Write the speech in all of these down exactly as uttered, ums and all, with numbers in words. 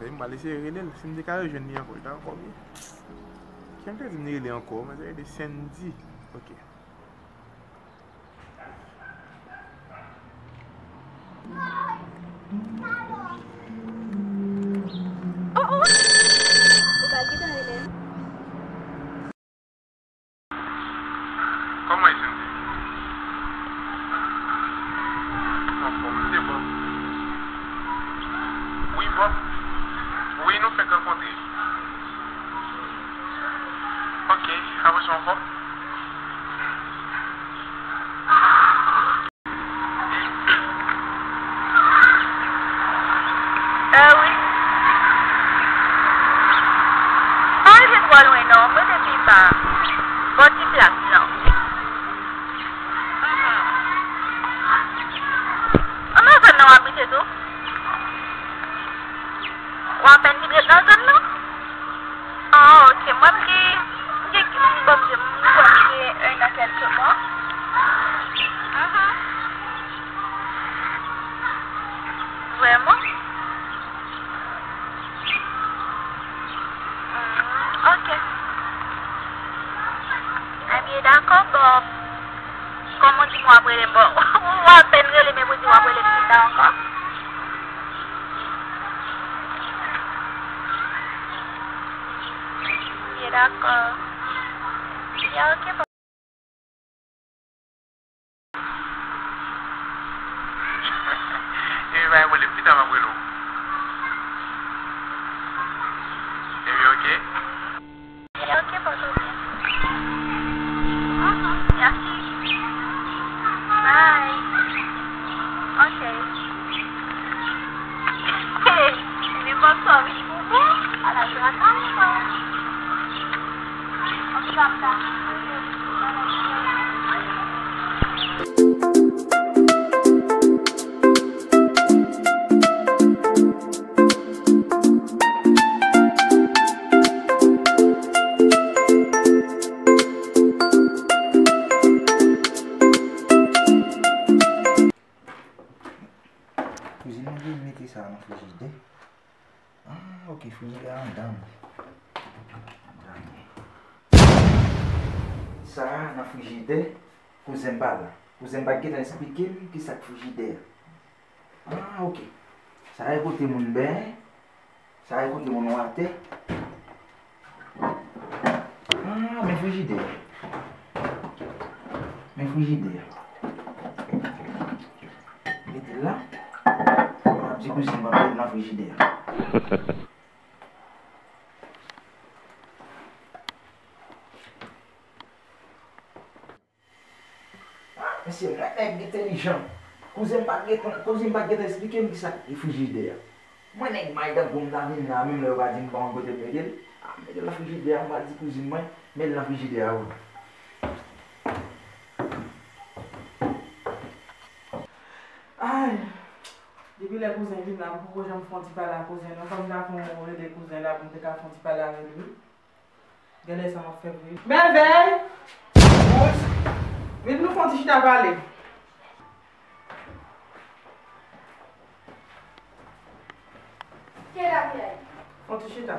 M pral eseye rele l. Si m te ka rejwenn li ankò, li ta ankò byen. Kiyès ki di m li rele ankò? Mwen te rele Sandy. Ok. Oh, oh! Ou pral gentan rele l. Kòman e, Sandy? Anfòm, se bon. Wi, bon. Wi, nou fèk rankontre. Ok, apre sa, anfòm. Eh wi. Pa rive twò lwen non, mwen te pi ba. Bò ti plas lan. Mhm. An nan zòn nan w abite tou? W apèn vin ret nan zòn nan? Oh, ok. Mwen, m gen, m gen, m bon, m gen, m kwè m gen un an kèlke mwa. Mhm. Vrèman? Hmm, ok. Ebyen, dakò, bon. Kòman w di m w ap rele m? Bon, w apèn rele m epi w di w ap rele m pita ankò. Ebyen, dakò. Ebyen, ok, bon. Ebyen, pa gen pwoblèm, pita m ap rele w. Ebyen, ok. Ebyen, ok, pa gen pwoblèm. Mhm, mèsi. Bye. Ok. Hey, li pa sòri pou bon. Ala trakasman. Kouzin, mwen vle mete sa nan frijidè. Ah, ok, frijidè a anndan. Anndan. Sa a nan frijidè, kouzen m pa la. Kouzen m pa t gentan esplike m kisa k frijidè a. Ah, ok. Sa a e kote moun benyen. Sa a e kote moun wate. Ah, men frijidè. Men frijidè. Mete l la. M ap di kouzin mwen mete l nan frijidè. Ah, mesye, mwen nèg entèlijan. Kouzen m pa t gentan, kouzen m pa t gentan esplike m kisa k frijidè a. Mwen nèg may tankou m ta vin la, menm lè yo pa di m pa konn kote m mete l. Ah, mete l nan frijidè a, m pral di kouzin mwen, mete l nan frijidè a wi. Ay, depi lè kouzen vin la, m poko janm fè yon ti pale ak kouzen non. Fò m ta fè yon rele kouzen la pou m te ka fè yon ti pale avè l wi. Genlè sa m ap fè vre. Mèvèy! Woz! Vin nou fè yon ti chita pale. Fè yon ti chita.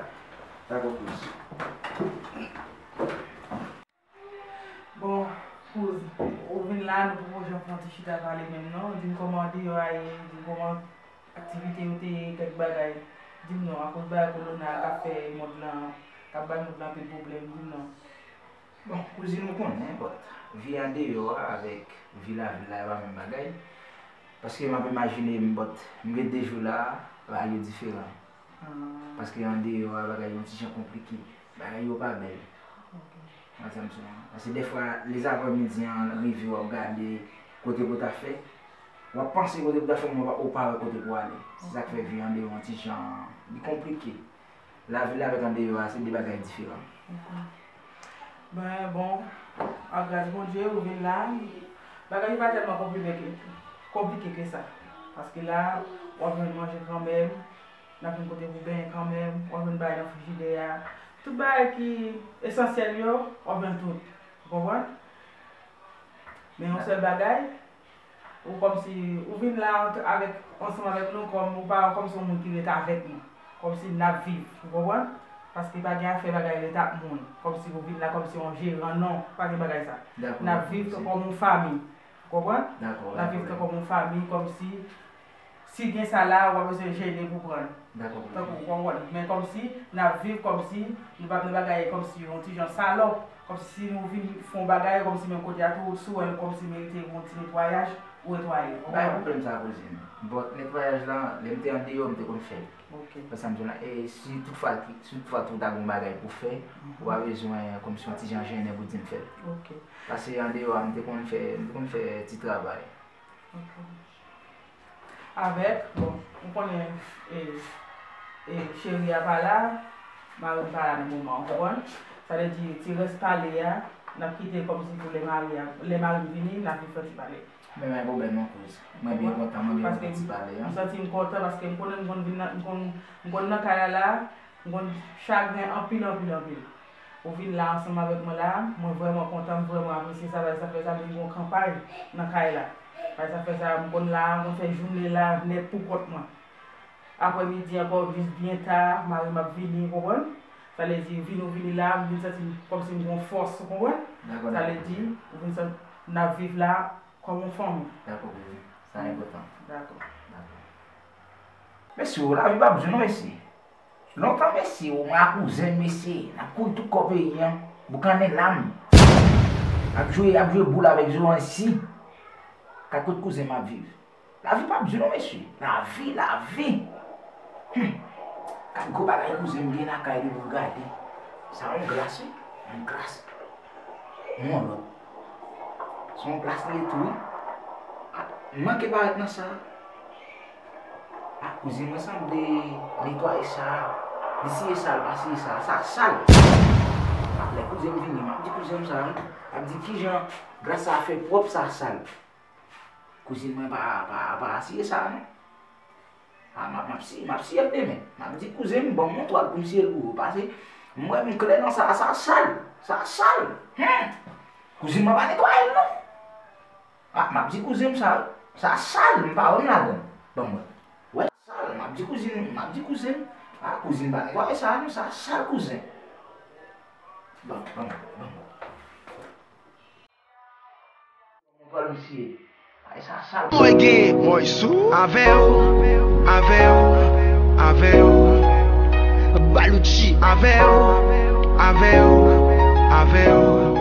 Dakò, Woz. Bon, Woz, ou vin la, nou poko janm fè yon ti chita pale menm non. Di m kòman andeyò a ye, di m kòman aktivite yo te ye, kèk bagay. Di m non, akoz bagay kowona a k ap fè mond lan, k ap bay mond lan anpil pwoblèm, di m non. Bon, kouzin, ou konnen, but vi andeyò a avèk vi lavil la, yo pa menm bagay. Paske m ap imajine m, but m gen de jou la, bagay yo diferan. Ah. Paske andeyò a, bagay yo yon ti jan konplike. Bagay yo pa bèl. Ok. Ou konprann sa m di w? Paske dèfwa, lèzaprèmidi an rive, w ap gade kote pou w ta fè. W ap panse kote pou w ta fè, men w pa, ou pa wè kote pou w ale. Se sa k fè vi andeyò yon ti jan, li konplike. Lavil la avèk andeyò a, se de bagay diferan. Ok. Ben, bon, ak gras Bondye, ou vin la, bagay yo pa tèlman konplike, konplike ke sa. Paske la, w ap jwenn manje kanmenm, n ap jwenn kote pou benyen kanmenm, w ap jwenn bagay nan frijidè a. Tout bagay ki esansyèl yo, w ap jwenn tout. Ou konprann? Men yon sèl bagay, ou kòmsi, ou vin la ant-, avèk, ansanm avèk nou, kòm, ou pa kòmsi yon moun ki ret avèk nou. Kòmsi n ap viv, ou konprann? Paske pa gen afè bagay ret ak moun. Kòmsi ou vin la kòmsi yon jeran, non, pa gen bagay sa. N ap viv kòm yon fanmi, ou konprann? N ap viv kòm yon fanmi, kòmsi si gen sa la, w ap bezwen jennen pou pran l. Tankou, ou konprann? Men kòmsi n ap viv kòmsi nou p ap nan bagay kòmsi yon ti jan salòp. Kòmsi si nou vin fè yon bagay, kòmsi menm kote a tou, si w wè nou kòmsi merite yon ti netwayaj, ou netwaye. Pa gen pwoblèm sa, kouzin. But netwayaj la, lè m te andeyò, m te konn fè l. Konsa m di w la, e si toutfwa, si toutfwa tou w ta gen yon bagay pou fè, ou pa bezwen kòmsi yon ti jan jennen pou di m fè l. Paske andeyò a, m te konn fè, m te konn fè ti travay. Avèk, bon, ou konnen, e, e, cheri a pa la, mari m pa la nan moman an, ou konprann? Sa vle di, ti rès pale a, n ap kite l kòmsi pou lè mari a, lè mari m vini, n ap vin fè ti pale. Men pa gen pwoblèm non, kouz. Mwen byen kontan, mwen byen kontan ti pale a. M santi m kontan paske m konnen m konn vin nan, m konn, m konn nan kay la la, m konn chagren anpil, anpil, anpil. Ou vin la ansanm avèk mwen la, mwen vrèman kontan, m vrèman apresye sa, paske sa fè sa m vin gen yon kanpay nan kay la. Paske sa fè sa m konn la, m konn fè jounen la nèt pou kont mwen. Aprè midi ankò, jis byen ta, mari m ap vini, ou konprann? Sa vle di, vin ou vini la, m vin santi m kòmsi m gen yon fòs, ou konprann? Sa vle di, ou vin santi n ap viv la kòm yon fanmi. Dakò, kouzin. Sa enpòtan. Dakò. Dakò. Mesye, lavi pa bzou non, mesye. Lontan, mesye, ou mwen ak kouzen m, mesye, n ap kouri tout kò peyi an, boukannen lam. Ap jwe, ap jwe boul avèk Zoranj si. Gad kot kouzen m ap viv. Lavi pa bzou non, mesye. Lavi, lavi. Hum. Gad gwo bagay kouzen m gen lakay li pou gade. Sa yon glas, wi. Yon glas. Yon lòt. Se yon glas li ye tou, wi. Ah, m manke parèt nan sa. Ah, kouzin mwen sanble netwaye sa. Li siye sa, li pa siye sa. Sa sal. Ah, lè kouzen m vini, m ap di kouzen m sa, wi. M ap di kijan glas sa fè pwòp, sa sal. Kouzin mwen pa, pa, pa siye sa, non. Ah, m ap, m ap siye, m ap siye l demen. M ap di kouzen m, ban m yon twal pou m siye l pou ou. Paske m wè m klè nan sa, sa sal. Sa sal. Hum. Kouzin mwen pa netwaye l, non. Ah, m ap di kouzen m sa, sa sal, m pa wè m ladan l. Ban m wè. Wè, sal, m ap di kouzin, m ap di kouzen m. Ah, kouzin pa netwaye sa, non, sa sal, kouzen. Ban, ban, ban. Mwen pral misye. Ay, sa sal. Mwen gen mwen sou avè w, avè w, avè w. Baluchi avè w, avè w, avè w.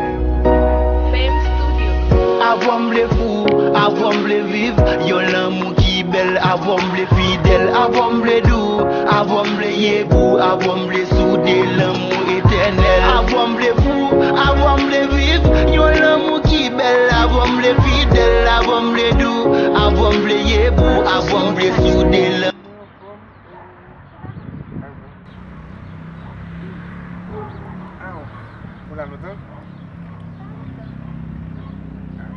Fame Studio. Avè w m vle fou, avè w m vle viv yon lanmou ki bèl, avè w m vle fidèl, avè w m vle dou, avè w m vle ye gou, avè w m vle soude lanmou etènèl. Avè w m vle fou, avè w m vle viv yon lanmou ki bèl, avè w m vle fidèl, avè w m vle dou, avè w m vle ye gou, avè w m vle soude lanmou. Aw, ou la lontan? Aw,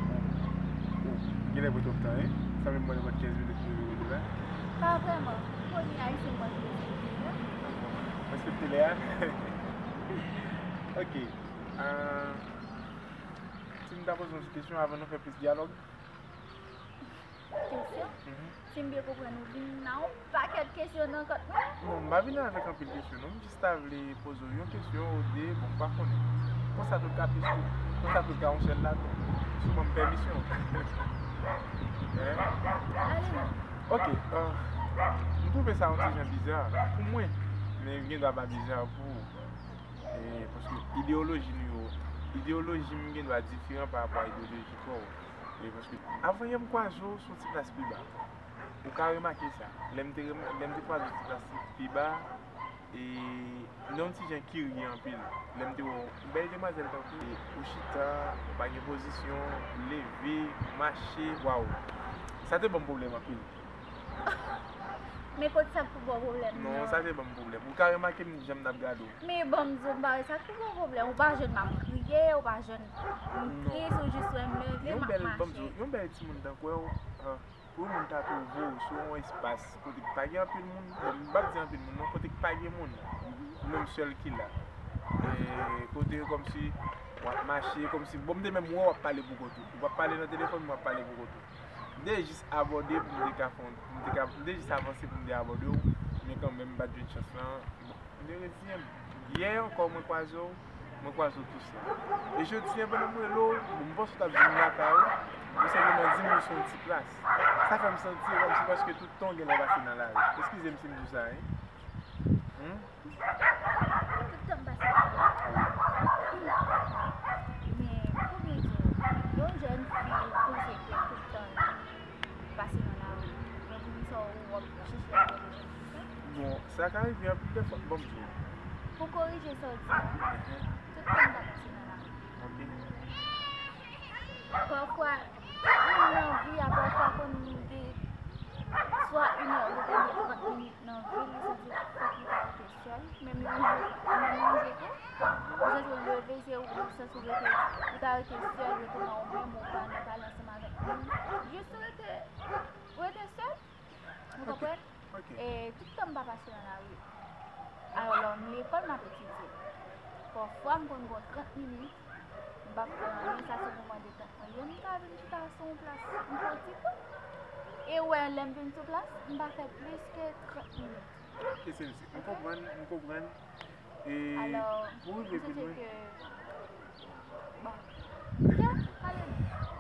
ou genlè pran twòp tan, wi. Sa menm mwen, mwen kenz minit pou rive kote la. Pa vrèman. Ou konnen Ayisyen pa t respekte lè a. Respekte lè a. Ok. Ah, si m ta poze yon ti kesyon avan nou fè plis dyalòg? Kesyon? Mhm. Si m byen konprann, ou vin nan yon pakèt kesyon nan kont mwen? Non, m pa vin avèk anpil kesyon, non. M jis ta vle poze w yon kesyon ou de, bon, m pa konnen. Konsa tout ka plis, konsa tout ka yon sèl ladan. Si w ban m pèmisyon. Hein? Ale non. Ok, euh, m twouve sa yon ti jan biza pou mwen, men gen dwa pa biza pou ou. E, paske ideyoloji nou yo, ideyoloji m gen dwa diferan pa rapò a ideyoloji pa w. E, paske avan yè m kwaze w sou ti plas pi ba. Ou ka remake sa. Lè m te rema-, lè m te kwaze w ti plas pi ba, e, m te yon ti jan kirye anpil. Lè m te wè w, yon bèl demwazèl tankou, e, ou chita, ou pa gen pozisyon, leve, mache, waw. Sa te ban m pwoblèm anpil. Men kot sa k pou ba w pwoblèm nan? Non, sa te ban m pwoblèm. Ou ka remake m jan m t ap gade w. Men ban m di w, m pa wè sa k pou ba w pwoblèm. Ou pa jwenn m ap kriye, ou pa jwenn m tris, ou jis wè m leve, m ap mache. Yon bèl, ban m di w, yon bèl timoun tankou w, ah, pou yon moun ta twouve w sou yon espas kote k pa gen anpil moun, bon, m p ap di anpil moun, non, kote k pa gen moun, ou menm sèl ki la. E kote kòmsi w ap mache, kòmsi, bon, m te menm wè w ap pale pou kont ou. Ou p ap pale nan telefòn, men w ap pale pou kont ou. M te jis abòde pou m te ka fè yon, pou m te ka, m te jis avanse pou m te abòde w. Men kanmenm, m pa t jwenn chans lan. Bon, m te reziyen m. Yè ankò, mwen kwaze w, mwen kwaze w tou sèl. E jodi a, pandan m rele w, bon, m panse w t ap vin lakay ou, ou senpleman di m ou se yon ti plas. Sa fè m santi kòmsi paske tout tan w gen lè pase nan lari. Eskize m si m di w sa, wi. Hmm? Tout tan m pase nan lari. Men, pou byen di w, yon jèn fi panse ke tout tan l pase nan lari. Men pou ki sa w ap chèche al nan jèn fi sa? Bon, sa ka rive anpil de fwa. Bon, m di w. Pou korije sa w di a, tout tan m pa pase nan lari. Ok. Pafwa, moun nan vi a, pafwa konn gen swa inè oubyen trant minit nan vi l, li santi fòk li ta rete sèl. Menm yon jou, menm yon jou tou, ou santi w leve, se ou, ou santi w rete, ou ta rete sèl, rete nan ou menm, ou pa nan pale ansanm avèk moun. Jis rete, rete sèl. Ou konprann? Ok. E tout tan m pa pase nan lari. Alò, lè m lekòl, m ap etidye. Pafwa, m konn gen trant minit, m p ap fè anyen, sa se moman detant mwen. Lè m ka vin chita sou yon plas, m fè yon ti tan. E wè, lè m vin sou plas, m pa fè plis ke trant minit. Ok, Sensi, m konprann, m konprann. E pou rive pi lwen,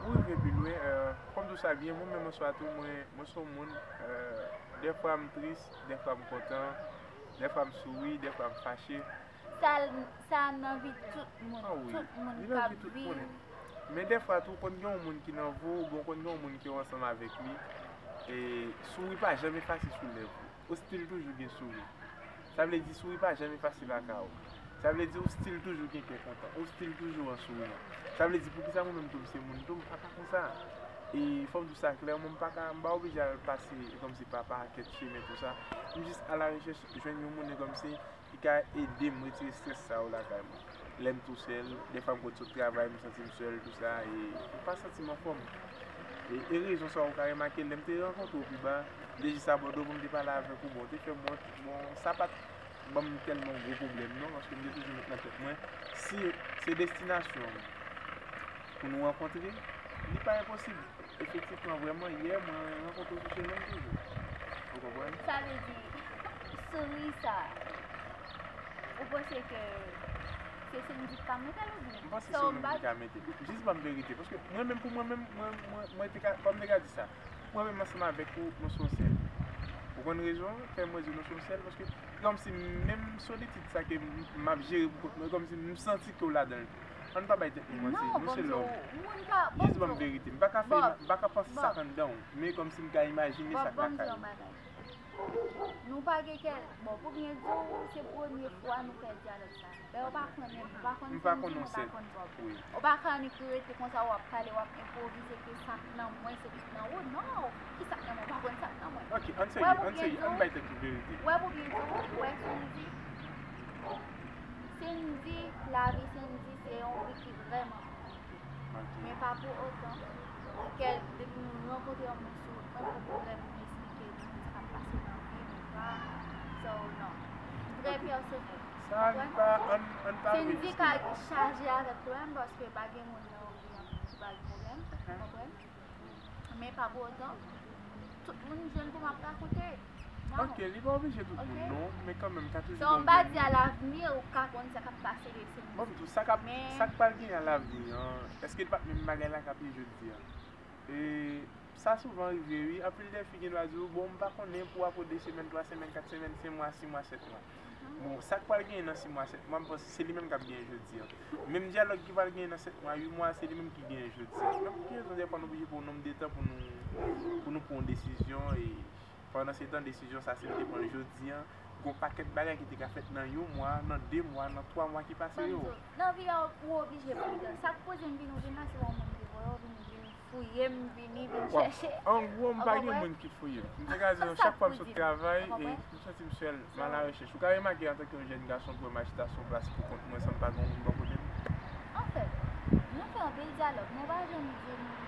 pou rive pi lwen, euh, kòm tou sa byen, mwen menm an swa tou, mwen, mwen se yon moun, euh, dèfwa m tris, dèfwa m kontan, dèfwa m souri, dèfwa m fache. Sa, sa nan vi tout moun. Ah wi, tout moun k ap viv. Men dèfwa tou, konn gen yon moun ki nan vi w, oubyen konn gen yon moun ke w ansanm avèk li, e souri pa janm efase sou lèv ou. Ou still toujou gen souri. Sa vle di souri pa janm efase lakay ou. Sa vle di ou still toujou gen kè kontan. Ou still toujou an souriyan. Sa vle di poukisa mwen menm tou m se moun tou, m pa ka konsa. E fò m di w sa klèman, m pa ka, m pa oblije al pase kòmsi pa pakèt chemen tou sa. M jis alarechèch jwenn yon moun e kòmsi ki ka ede m retire estrès sa yo lakay mwen. Lè m tou sèl, dèfwa m konn sot travay, m santi m sèl, tou sa, e m pa santi m anfòm. E, e rezon sa ou ka remake, lè m te rankontre w pi ba, m te jis abòde w pou m te pale avèk ou, bon, ou te fè m wont, bon, sa pa t ban m tèlman gwo pwoblèm non, paske m te toujou met nan tèt mwen, si se destinasyon m pou nou rankontre, li pa enposib. Efektivman, vrèman, yè, mwen rankontre w sou chemen m toujou. Ou konprann? Sa vle di, souri sa, ou panse ke se Sendy ki ka mete l oubyen? M panse se ou menm ki ka mete l. Jis ban m verite. Paske mwen menm, pou mwen menm, mwen, mwen, mwen te ka, kòm m te ka di sa. Mwen menm ansanm avèk ou, nou se yon sèl. Ou konn rezon fè mwen di nou se yon sèl? Paske kòmsi menm solitid sa ke m, m ap jere pou kont mwen, kòmsi m santi ke w ladan l tou. Ann pa bay tèt nou manti, nou se lòm. Jis ban m verite. M pa ka fè, m pa ka panse sa k anndan w, men kòmsi m ka imajine sa k lakay ou. Nou pa gen kè, bon, pou byen di w, se premye fwa nou fè dyalòg sa. Dayè, ou pa konnen, ou pa konn Sendy, nou pa konn Bob. Ou pa ka annik rete konsa, w ap pale, w ap enpwovize ke sa k nan mwen, se ki k nan ou. Non, ki sa k nan mwen, ou pa konn sa k nan mwen. Ok, ann serye, ann serye, ann bay tèt nou verite. Wè pou byen di w, wè Sendy, Sendy, lavi Sendy, se yon vi ki vrèman konplike. Men pa pou otan ke depi nou rankontre yon moun sou wout mwen, pou vrèman esplike nou sa k ap pase nan vi nou pa. So, non. Trè pèsonèl. Sa li pa, ann, ann pa vin esplike. Sendy ka chaje avèk pwoblèm paske pa gen moun nan vi an ki pa gen pwoblèm, ou konprann? Men pa pou otan, tout moun jwenn pou m ap rakonte. Ok, li pa oblije tout moun non, men kanmenm ka toujou gen yon moun. So, m pa di alavni ou ka konn sa k ap pase de Sendy. Bon, tou sa k ap, sa k pral genyen alavni an, èske li pa t menm bagay la k ap ye jodi a? E sa souvan rive wi, anpil de fi gen dwa di w, bon, m pa konnen pou w ap de semèn, twa semèn, kat semèn, senk mwa, sis mwa, sèt mwa. Bon, sa k pral genyen nan sis mwa, sèt mwa, m panse se li menm k ap genyen jodi a. Menm dyalòg ki pral genyen nan sèt mwa, uit mwa, se li menm ki genyen jodi a. Donk, ki rezon dèfwa nou oblije pran yon nonm de tan pou nou, pou nou pran yon desizyon e pandan se tan, desizyon sa, si nou te pran l jodi a, gen yon pakèt bagay ki te ka fèt nan yon mwa, nan de mwa, nan twa mwa ki pase yo. Nan vi a, ou oblije pridan. Sa k poze m vin ouvri la, se yon moun ki voye w vin, vin fouye m, vini, vin chèche. An gwo, m pa gen moun ki fouye m. M te ka di nou, chak fwa m sot travay, e m santi m sèl, m alarechèch. Ou ka remake, antanke yon jèn gason, pou m al chita sou yon plas pou kont mwen, san m pa gen yon moun bò kote m. Anfèt, nou fè anpil dyalòg, men w pa janm di m